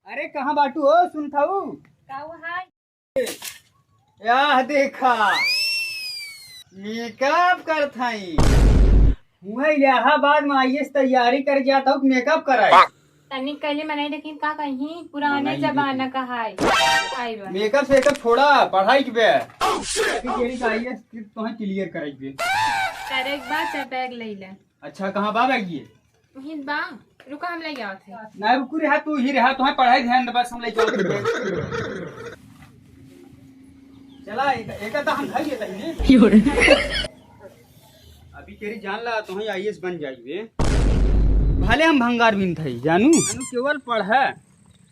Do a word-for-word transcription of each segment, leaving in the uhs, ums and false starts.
अरे कहाँ बाटू हो, सुनत हऊ? का हुआ है? याह देखा, मेकअप करत हई। हुआ इलाहाबाद में आईएएस तैयारी करे जात हऊ, मेकअप कराई। तनी कहले मनाई, लेकिन का कहीं पुराने जमाना का है। आई बा। मेकअप सेकअप छोड़ा, पढ़ाई के बे। अभी तेरी का आईएएस तोहे क्लियर कराई बे। करेक बा, चल बैग ले ले। अच्छा, कहाँ बा बैग ये? वहीं बा, रुका हम ले आवत है। ना रुकू रे, तू ही रहा, तोहे पढ़ाई ध्यान दे, बस हम ले जाओ। चला, एक, एक तो हम खाई लेते हैं। अभी तेरी जान ला, तोहे आईएएस बन जाइबे। भले हम भंगार बिनत हई, जानू। जानू केवल पढ़े,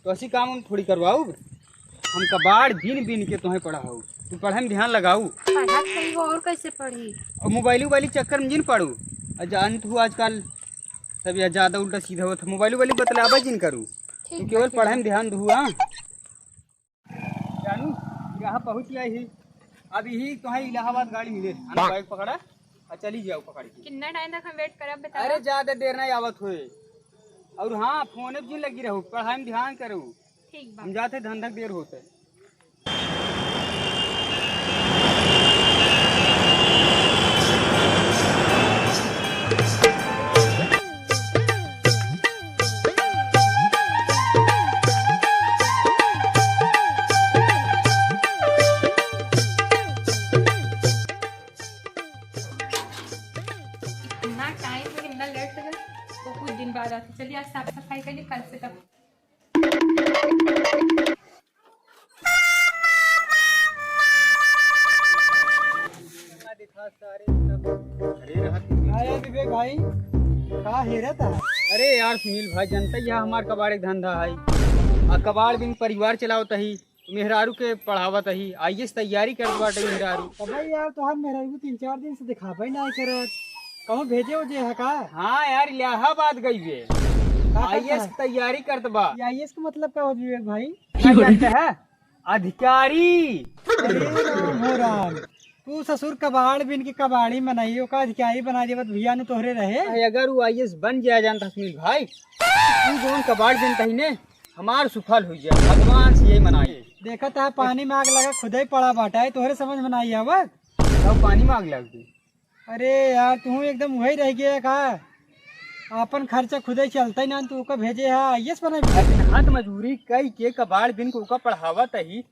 तो ऐसी काम हम थोड़ी करवाऊ। हम कबाड़ बिन बिन के तोहे पढ़ाऊ। तू पढ़े में ध्यान लगाऊ। पढ़त हई वो और कैसे पढ़ी? और मोबाइल उबाइल चक्कर में जिन पड़ू। और जान तू आजकल सब यह ज्यादा उल्टा सीधा होत, मोबाइल उबाइल बतलावा जिन करू। ठीक तू केवल बा, ठीक पढ़े बा। में ध्यान दू, हाँ। जानू, यहाँ पहुँच गया ही। अब यही तोहे इलाहाबाद गाड़ी मिले। आना, बैग पकड़ा और चली जाओ पकड़ के। कितना टाइम तक हम वेट करब, बताओ? अरे, ज्यादा देर नहीं आवत होए। और हाँ, फोन पे जिन लगी रहू, पढ़ाई में ध्यान करू। ठीक बा। हम जाते, धंधा के देर होते। इतना टाइम हो गया, इतना लेट हो गया, तो कुछ दिन बाद आते। चलिए, आज साफ सफाई कर ली, कल से तब। अरे यार विवेक भाई, का हेरत है? अरे यार सुनील भाई, जनता यह हमार कबाड़ी के धंधा है। आ कबाड़ बिन परिवार चलावत ही, मेहरारू के पढ़ावत ही, आईएएस तैयारी करत बाटे मेहरारू। तो भाई यार, तोहार मेहरारू तीन चार दिन से दिखावे ना करत, कहूँ भेजे उजे है का? हाँ यार, इलाहाबाद गई बे, का करता आईएएस है? की तैयारी करत बा। ये आईएएस का मतलब का होत विवेक भाई? क्या जानते हैं? अधिकारी। अरे राम हो राम, तू ससुर कबाड़ बिन के कबाड़ी बनाई, ओका अधिकारी बना देवत भैया नु तोहरे रहे। अरे अगर वो आईएएस बन जाए जानता सुनील भाई, तू जौन कबाड़ बिनत ही ने, हमार सुफल हो जाए, भगवान से यही मनाई। देखत है पानी में आग लगा, खुदे पड़ा बाटा है, तोहरे समझ में नहीं आवत। तब पानी में आग लग गई। अरे यार, तू एकदम वही रह गया का? आपन खर्चा खुदे चलता ही ना, तू ओका भेजे है, आईएएस बने? अरे हाथ मजूरी कई के कबाड़ बिन के ओका पढ़ावत ही।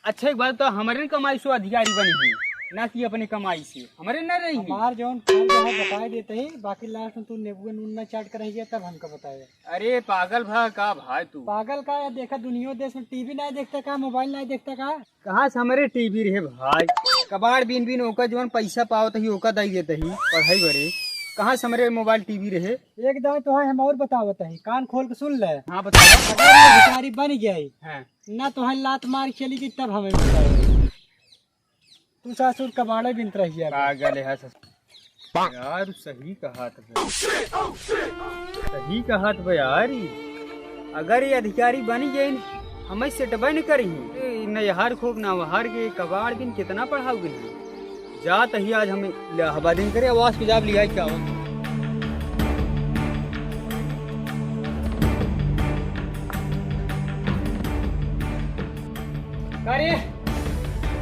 अच्छा, एक बात तो, हमरे कमाई से अधिकारी बनी ही, ना कि अपने कमाई से, हमरे ना रही। हमार जौन फर्ज है बताए देते ही, बाकी लास्ट में तू नींबू नून ना चाट कर रह गया, तब हमका बताए। अरे पागल भा का भाई तू? पागल का? या देखा दुनिया देश में टीवी ना देखता का, मोबाइल ना देखता का? कहाँ से हमरे टीवी रहे भाई? कबाड़ बीन बीन ओका जवन पैसा पावत ही ओका दई देत ही पढ़ाई बरे। कहाँ से हमरे मोबाइल टीवी रहे? एक दाई तो है, हम और बतावत ही, कान खोल के सुन ले। हाँ बताओ। अगर ये भिखारी बन गया ही, हाँ। ना तो है लात मार चली गई तब हमें बताए। तू सासुर कबाड़े बिनत रहिया। पागल है ससुर। यार, सही कहत बे। सही कहत बे यार, ई अगर ये अधिकारी बनी गइन, हमें सेटबे न करी। ए, नैहर खूब नवहर के कबाड़ बिन कितना पढ़ाऊ बिन। जात ही आज हमें इलाहाबाद दिन करे, आवास के जाब लिया क्या हो? अरे,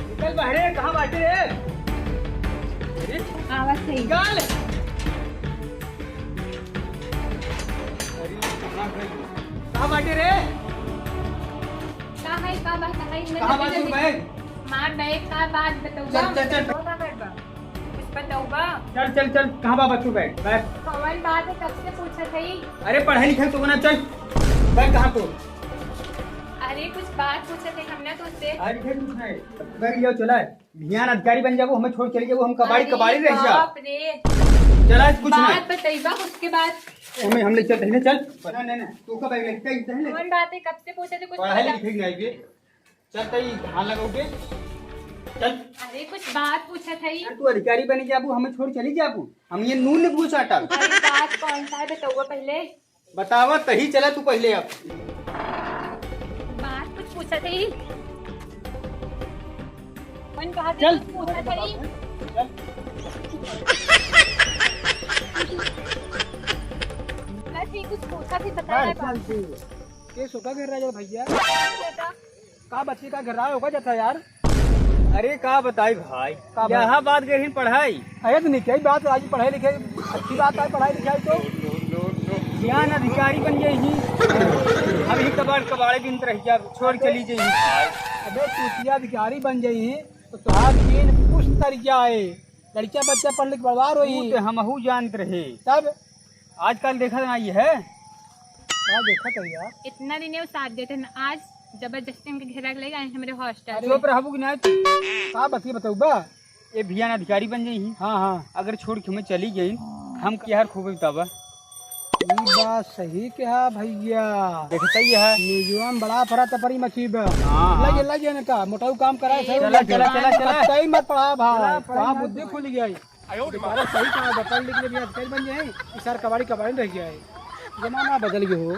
निकल बहरे, कहाँ बाटे रे? अरे, आवत है। निकल। अरे, कहाँ गई? कहाँ बाटे रे? का है, का बात है? कहाँ बाटे बैग? मार बैग, का बात बतौबा? चल, चल, चल। कौन बात बा? कुछ बतौबा? चल, चल, चल, कहाँ बा बच्चू बैग? बैग। कौन बात है, कब से पूछत हई? अरे, पढ़ाई लिखाई तो बना, चल। बैग कहाँ तो? अरे, कुछ बात पूछत है हम ना तुझसे। अरे, फिर कुछ नहीं। बैग लियो, चला है। बिहान अधिकारी बन जाबो, हमें छोड़ चली जाबो, हम कबाड़ी, अरे कबाड़ी रह जा। बाप रे। चला, कुछ नहीं। बात बतैबा, उसके बाद। हमें, हम ले चल, पहले चल। नहीं, नहीं, नहीं, तू का बैग ले, कहीं, पहले। कौन बात है, कब से पूछे थे, कुछ पढ़ाई बता। लिखाई नहीं आइबे। चल, तई धान लगाओगे। चल। अरे, कुछ बात पूछत हई। यार, तू अधिकारी बनी जाबू, हमें छोड़ चली जाबू। हम ये नून निबू चाटल। अरे, बात कौन सा है, बतौबा पहले। बतावा तही चला तू पहले अब। बात कुछ पूछत हई। कौन कहा चल। कुछ पूछत हई। चल। बस ये कुछ पूछत हई, बता चल, रहा चल, तू। के सोका घेर रहा है भैया? का बच्ची का घेर रहा है, होगा जाता यार। अरे का बताई भाई, का भाई? इलाहाबाद गए ही पढ़ाई। अरे तो निकई बात, आज पढ़ाई लिखाई अच्छी बात है, पढ़ाई लिखाई तो। ज्ञान अधिकारी बन गई ही, अभी कबाड़ कबाड़े बिनत रह गया, छोड़ चली गई ही। अबे चूतिया अधिकारी बन गई ही तो तोहार तीन पुस्त तर जाए, लड़किया बच्चा पढ़ लिख बर्बाद होई। ऊ तो हमहू जानत रहे। तब आजकल देखत ना ये है। का देखत है यार? इतना दिन ये साथ देते ना, आज जबरदस्ती हमके घेरा के ले आए हमरे हॉस्टल अरे। में। चुप रहबू कि ना तू? का बतिया बताऊ बा? ये भियान अधिकारी बन जाई ही। हाँ, हाँ। अगर छोड़ के हमें चली गई, हम के यार खूब बतावा। ई बात सही कहा भैया। देखते ही है। म्यूजियम बड़ा अफरा तफरी मची बा। हाँ, हाँ। लगे, लगे ना का, मोटाऊ काम कराए, सही चला, बात। चला, चला, चला। कतई मत पढ़ा भाई। चला, पढ़ा कहाँ मत। बुद्धि खुल गई। अरे सही कहा बा, पढ़ लिख ले भी अधिकारी बन जाए, ई सार कबाड़ी कबाड़ी रह गया है। जमाना बदल गया हो।